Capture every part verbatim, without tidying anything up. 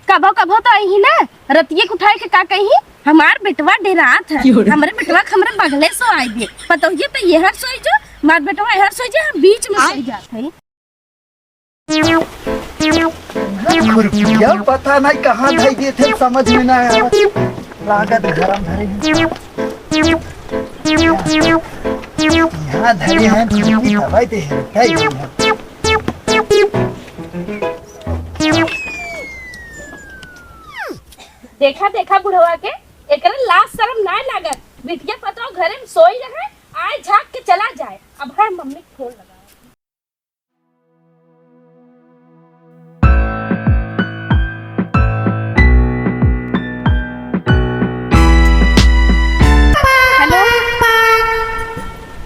कभो कभो तो अइहीं ना, रतिये के उठाए के का कइहीं, हमार बेटवा डेरात है। क्यों रे? हमरे बेटवा के हमरे बगले सोआइ दे। पतोहिया तो एहर सोइ जो, हमार बेटवा एहर सोइ जे, हम बीच में सोइ जात है। खुरपिया पता नहीं कहाँ धइ देत है, समझ में ना आवत। लागत घरम धरे हैं। यहाँ धरे हैं, दवाई दे हैं, कई दिन है। देखा, देखा बुढ़वा के, एकरा लाज शरम नाय लागत। बिटिया पतोह घरे में सोई रहे, आए झाँक के चला जाए। अब हर मम्मी के फोन लगा। हेलो,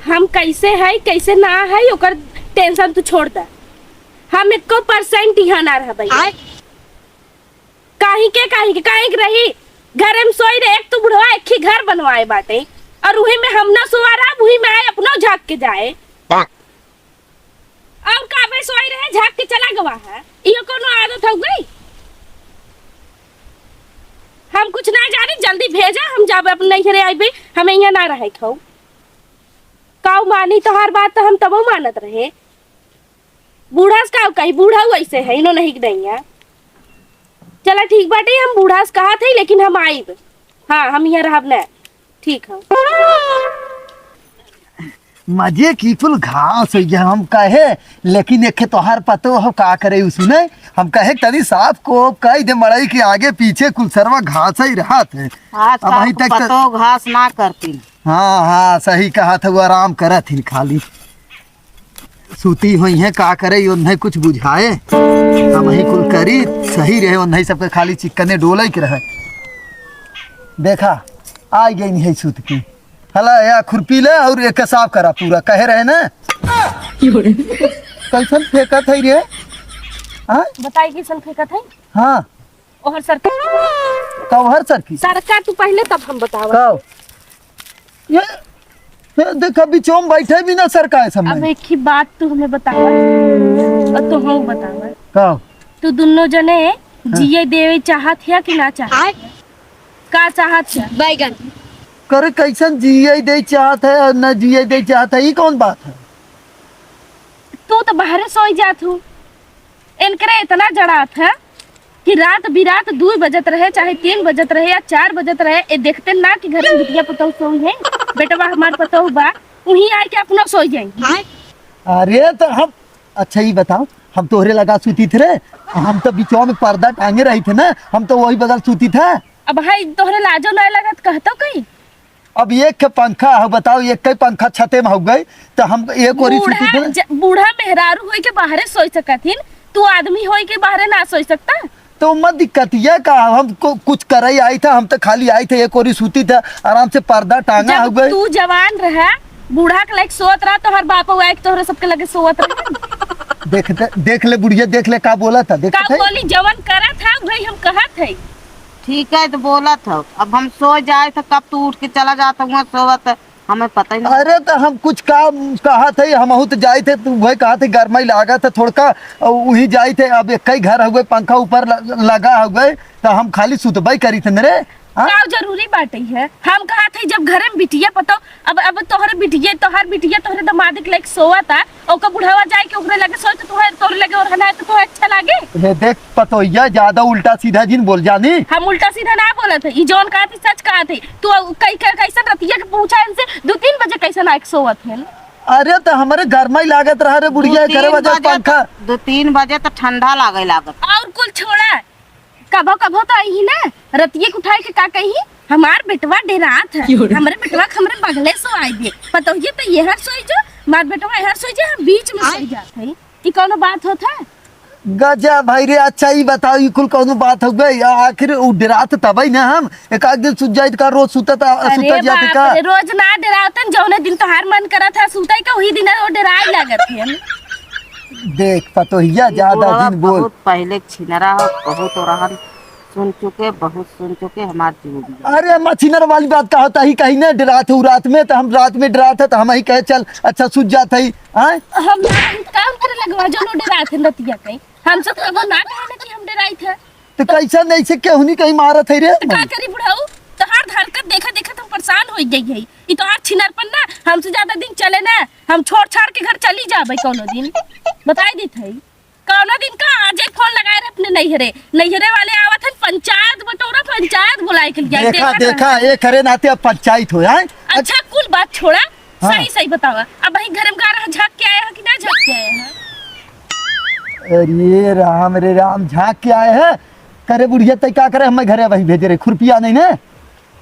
हम कैसे है, कैसे ना है, ओकर टेंशन तू छोड़ दे। हम एको परसेंट यहाँ ना रहबै। आय। काहे के, काहे के, काहे के रही? घरे में सोई रहे, एक तो बुढ़वा एक ही घर बनवाए बाटे, और उही में हम ना सोआ रहा, उही में आए अपनो झाँक के जाए। और का बे सोई रहे, झाँक के चला गवा है। इहो कोनो आदत हो गई? हम कुछ ना जानी, जल्दी भेजा, हम जाबे अपन नैहरे आइबे, हमें यहाँ ना रहे खाऊ। काऊ मानी तोहार बात तो हम तबो मानत रहे। बूढ़ा से काऊ कही, बूढ़ा वैसे है, इनो नहीं के नहीं है। चला ठीक बाटे, हम बूढ़ा से कहा थे, लेकिन हम आइब। हाँ, हम यहाँ रहब ना। ठीक है। मजे की फुल घास होइ गया, हम कहे, लेकिन एखे तोहार पतो हो का करे, उ सुने, हम कहे तनी साफ को कह दे मड़ई के आगे पीछे कुल सरवा घास ही रहत है। आज अब का वहीं तक तो पतो घास ना करती। हाँ, हाँ, सही कहा था, वो आराम करत ही खाली। सूती होइहैं, का करे, ओन्है कुछ बुझाए। हमहीं कुल करी, सही रहे, ओन्है सबके खाली चिक्कने डोलै के रहे। देखा, आइ गइन है सूत की। हला, या खुरपी ले और एके साफ करा पूरा, कहे रहे ना। कैसन फेंकत है रे? हाँ? बताई, कैसन फेंकत है? हाँ। ओहर सरका। कौहर सरकी? सरका तू पहिले, तब हम बतावा। कब? ये, ये देख, अभी चोम बैठे भी ना सरका है समय। अब एक ही बात तू हमें बतावा, और तू हम बतावा। कब? तू दुन्नो जने हाँ। जिए देवे चाहत है कि ना चाहत है? का चाहत है? बैगन। करे, कैसन जिए दे चाहत है और ना जिए दे चाहत है, ई कौन बात है? तू तो बाहरे सोई जात हूँ, इनकरे इतना जड़ात है कि रात बिरात दुइ बजत रहे, चाहे तीन बजत रहे या चार बजत रहे, ए देखते ना कि घरे में बिटिया पतोह सोई है, बेटवा हमार पतोह बा, उहीं आए के अपनो सोई जाई। अरे तो हम, अच्छा ई बताओ, हम तोहरे लगा सूती थे रे, हम तो बिचवा में पर्दा टांगे रही थे ना, हम तो वही बगल सूती थे। अब भाई तोहरे लाजो ना लगत कहतो कहीं? अब एक के पंखा है, बताओ, एक के पंखा छते में हो गए, तो हम एक ओरी सूती बूढ़ा थे। ज-, बूढ़ा मेहरारू होई के बाहरे सोई सकत हिन, तू आदमी होई के बाहरे ना सोई सकता? तो मत दिक्कत ये का, हम को कुछ करे आई था, हम तो खाली आई थे, एक ओरी सूती था, आराम से पर्दा टांगा जब हो गए। तू जवान रहा, बूढ़ा के लायक सोत रहा, तोहर बापो आए के तोहरे सबके लगे सोत रहे। देख, दे-, देख ले बुढ़िया, देख ले का बोला था, देख का थे? बोली, जवन करा था वही हम कहत है। ठीक है, तो बोलत हो, अब हम सो जाए तो कब तू उठ के चला जाता हुआ सोवत, हमें पता ही नहीं। अरे, तो हम कुछ काम कहा थे, हमहू तो जाए थे, तू वही कहा थे, गरमाई लागा था थोड़का, और वही जाए थे। अब एक ही घर हुए, पंखा ऊपर ल-, लगा हुए, तो हम खाली सुतबई करी थे न रे। हाँ? का जरूरी बाटे है? हम कहा थे, जब घरे में बिटिया पतो, अब, अब तोहरे बिटिया, तोहर बिटिया, तोहरे दमाद के लेके सोवा था, ओकर बुढ़ावा जाए के ओकरे लगे सोए, तो तोहरे, तोहरे लगे ओढ़ना है, तो तोहरे अच्छा लागे? हे देख, पतोहिया, ज्यादा उल्टा सीधा जिन बोल जानी। हम उल्टा सीधा ना बोलत है, ई जौन कहत ही सच कहत है। तू कई, कई, कैसन रतिया के पूछा इनसे, दो तीन बजे कैसन आके सोवत है? अरे, तो हमरे गरमाई लागत रहा रे बुढ़िया, दो तीन करे वजह बजे पंखा। तो, दो तीन बजे तो ठंडा लागे लागत। और कुल छोड़ा, कभो कभो तो आई ना, रतिये के उठाए के का कही, हमार बेटवा डेरात है, क्यों रे? हमरे बेटवा के हमरे बगले सोआई दे। पतोहिए तो एहर सोई जो, हमार बेटवा एहर सोई जे, हम बीच में आय। सोई जात है। ई कौनो बात होत है? गजब भाई रे। अच्छा, ई बताओ, ई कुल कौनो बात हो गई? आ-, आखिर उ डेरात तबई ना हम, एक आध दिन सुत जाइत का, रोज सुतत, अरे सुतत जात बाप का? रे, रोज ना डेरातन, जौने दिन तोहार मन करत है सुतई का, वही दिन वो डेराए लागत है। देख पतोहिया, ई ज्यादा बुढ़वा दिन बोल। बहुत पहले छिनरा हो, बहुत रहन सुन चुके, बहुत सुन चुके, हमार जीव दिया। अरे, मछिनर वाली बात का होता ही, कहीं ना डरात है रात में, तो हम रात में डरात है, तो हम ही कहे, "चल, अच्छा, सुत जात है।" आय? हम ना, हम काम करे लगवा, जो नो डरात है रतिया कहीं। हमसे तो वो ना कहे ना कि हम डराई थे। तो कैसन ऐसे केहू नहीं कहीं मारत है रे? तो का करी बुढ़ऊ, तोहार हरकत देखत देखत हम परेशान हो गई है। ई तोहार छिनरपन ना हमसे ज्यादा दिन चले ना, हम छोड़ छाड़ के घर चली जाबे कौनो दिन। बताई देत है, कौनो दिन का आज एक फोन लगाए रहे अपने नैहरे, नैहरे वाले आवत हैं, पंचायत बटोरा, पंचायत बुलाए के लिए देखा। देखा, एक करे नाते अब पंचायत हो है। अच्छा, कुल बात छोड़ा, हाँ। सही सही बतावा, अब वही घर में गा रहा, झाँक के आया है कि ना झाँक के आया है? अरे राम रे राम, झाँक के आए हैं। करे बुढ़िया, तै का करे, हमें घरे वही भेजे रहे, खुरपिया नहीं ने?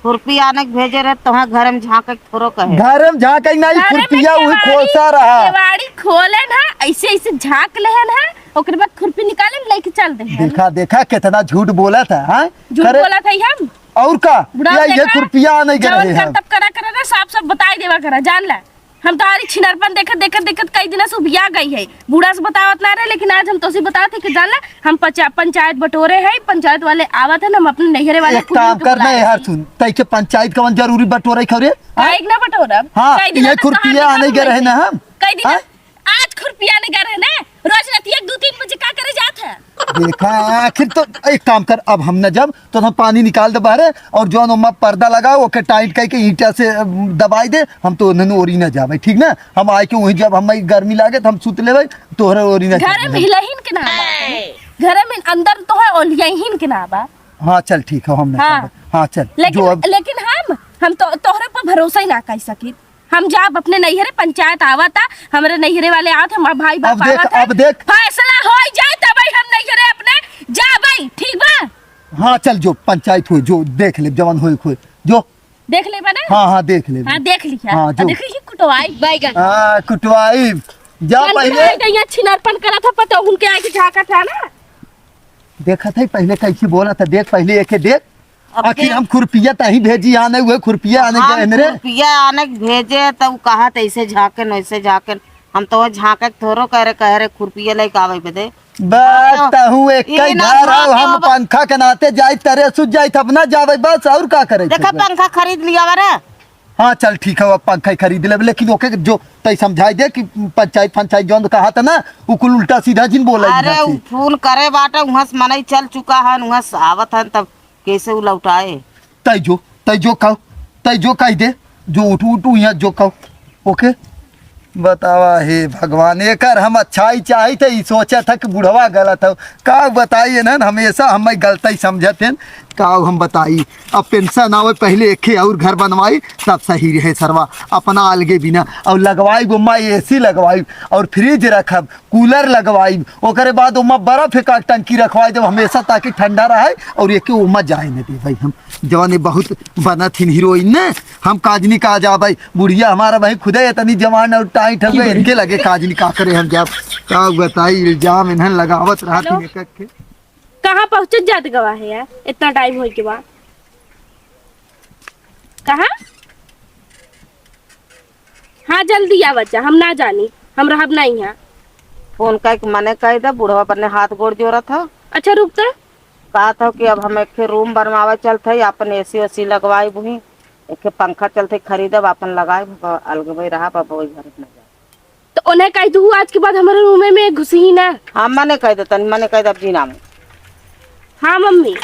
खुरपी आने के भेजे रहे, तोहे घर में झाँके के थोड़ो कहे। घर में झाँके नहीं, घर में खुरपिया वही केवाड़ी, खोसा रहा। केवाड़ी खोले ना, ऐसे ऐसे झाँक लेहन है, ओकरे बाद खुरपी निकाले न लेके चल दे। देखा, देखा, कितना झूठ बोला था, हाँ? झूठ करे बोला था हम? और का? बुढ़ा या ये देखा, खुरपिया आने के जवन रहे हम। करतब करा, करा ना, साफ साफ बताई देवा करा, जान ला। हम तोहारी छिनरपन देखत, देखत, देखत कई दिना से उबिया गई है। बूढ़ा से बतावत ना रहे, लेकिन आज हम तोसे बतावत है कि जान ले, हम पचा-, पंचायत बटोरे है, पंचायत वाले आवत है, हम अपने नैहरे वाले एक कुली काम के कर, बुलाए नहीं यार, हैं। सुन, तई के पंचायत कवन जरूरी बटोरे खरे? हाँ? काहे के ना बटोरब? हाँ, कई दिना ये तक खुरपिया तोहार आने के देखा रहे ना हम। कई दिना? हाँ? आज खुरपिया आने के रहे ना, रोज रात एक, दो, तीन बजे का करे जात है? देखा, आखिर तो एक काम कर, अब हम न जब तो हम पानी निकाल दे बाहरे और जौन ओमा पर्दा लगाओ, ओके टाइट करके ईंटा से, अम, दबाई दे, हम तो उन्हें ओरी ना जावे, ठीक ना? हम आए के वहीं जब हमें गर्मी लागे तो हम सुत लेवे, तोहरे ओरी ना घरे जावे। में हिलहिन के ना बा। घरे में अंदर तो है ओलियहिन के ना बा। हाँ, चल ठीक है, हम ना हाँ। जावे। हाँ, चल, लेकिन, जो अब लेकिन हम, हम तो तोहरे पर भरोसा ही ना कर सकी। हम जाब अपने नैहरे, पंचायत आवता, हमरे नैहरे वाले आवत, हमार भाई बाप अब देख, आवत है। अब देख। फैसला हो जाए तब हम नैहरे अपने जाबे, ठीक बा? हाँ, चल जो पंचायत हो, जो देख ले, जवन होए होए, जो। देख ले बा ना? हाँ, हाँ, देख ले। हाँ, देख लिया। हाँ, जो। देख ली कुटवाई बैगन। हाँ, कुटवाई। जा पहले। यहाँ छिनरपन करा था, पता उनके आगे झाँका था ना। देखत है पहले कैसे बोला था, देख पहले एके देख। अब आखिर देख। हम खुरपिया तही भेजी आने, हुए खुरपिया आने हम गए मेरे। खुरपिया आने के भेजे त उ कहा त ऐसे झाँकन, वैसे झाँकन। हम तो वह झाँके के थोड़ो कह रहे, कह रहे खुरपिया लेके आवे बदे। बस तो तहू एक ई ही ना घर आओ, झाँके हम अब। पंखा के नाते जाई, तरे सुत जाई, तब ना जावे बस, और का करे देखा थे? पंखा खरीद लिया बरे। हाँ, चल ठीक है, अब पंखा ही खरीद लेब, लेकिन ओके जो तई समझाई दे कि पंचायत, पंचायत जौन कहा था ना, उ कुल उल्टा सीधा जिन बोला अरे, इधर से। उ फोन करे बाटे, उहाँ से मनई चल चुका है, उहाँ से आवत है, तब कैसे उ लौटाए? तई जो, तई जो कहो, तई जो कह दे, जो उठ, उठ, यहाँ जो कहो, ओके? बतावा, हे भगवान, एकर हम अच्छाई चाही थे, ई सोचा था कि बुढ़वा गलत हो। का बताई इन्हन, हमेशा हमें गलत ही समझत हैं। का हम बताई, अब पेंशन आवे, पहले एक और घर बनवाई, तब सही रहे सरवा, अपना अलगे बिना। और लगवाई गो माँ एसी लगवाई और फ्रिज रखब, कूलर लगवाई, ओकरे बाद ओमा बर्फ का टंकी रखवाई देब हमेशा, ताकि ठंडा रहे और एके ओमा जाए न देबै हम। जवानी बहुत बनत हिन हीरोइन ने, हम काजनी का जाबै, बुढ़िया हमारा भाई खुदे इतनी जवान और टाइट हवे, इनके लगे काजनी का करे हम जाब। का बताई, इल्जाम इन्हन लगावत रहत हेलो। हिन एक एक के। कहाँ पहुँचत जात गवा है यार, इतना टाइम होई के बा? कहाँ? हाँ, जल्दी आवा जा, हम ना जानी, हम रहब ना यहाँ। फोन करके मने कह दे, बुढ़वा अपने हाथ गोड़ जोड़त ह। अच्छा, रुक त। कहत हो कि अब हम एक ठे रूम बनवावे चलत हई, अपन एसी ओसी लगवाई बुही, एक ठे पंखा चलत हई खरीदब, अपन लगाई, अलगबे रहब, अब वही घर में जाब। तो उन्हें कह दू, आज के बाद हमारे रूमे में घुसी ही ना। हाँ, मने कह दे तनी, मने कह दे अब जीना में। हाँ मम्मी।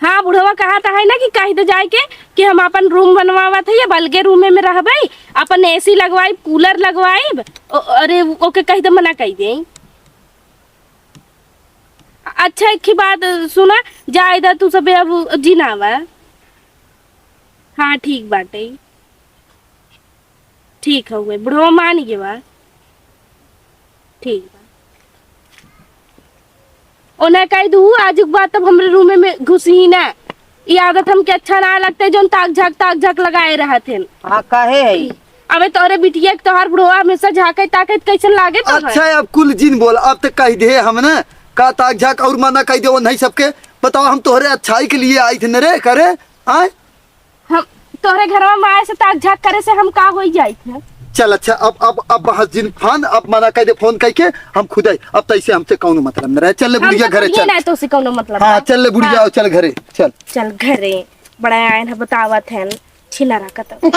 हाँ, बुढ़वा कहा था है ना कि कह दे जाए के कि हम अपन रूम बनवावत है, अब अलगे रूमे में रहबे, अपन एसी लगवाइब, कूलर लगवाइब। ओ, अरे, ओके कह दे, मना कह दे। अच्छा, एक ही बात सुना, जाए दा तू सबे, अब जिनावा। हाँ, ठीक बाटे। ठीक हउवे, बुढ़वा मान गए बा। ठीक बा। ओने कह दू, आज के बाद तब हमरे रूमे में घुसी ही ना। ई आदत हमके अच्छा ना लगते, जौन ताक झाक, ताक झाक लगाए रहत हैं। हाँ, काहे है? अबे तोरे बिटिया के तोहार बुढ़वा हमेशा झांके ताकत कैसन लागे तो है? अच्छा, अब कुल जिन बोल, अब तो कह दे हम ना, का ताक झाक और मना कह दे, वो नहीं सबके बताओ, हम तोहरे अच्छाई के लिए आई थे न रे, करे, आए? हम तोहरे घरवा में आए से ताक झाक करे से हम का होई जाई थे? चल अच्छा, अब, अब, अब बहस जिन फान, अब मना कह दे फोन कह के, हम खुद आई, अब तैसे हमसे कौनो मतलब न रहे, चल ले हम बुढ़िया तो घरे बोलिए चल। ना तो से कौनो मतलब हाँ, है। चल ले बुढ़िया, हाँ। आओ, चल घरे, चल। चल घरे, बड़ा आयन है, बतावत है, छिनरा कतौ।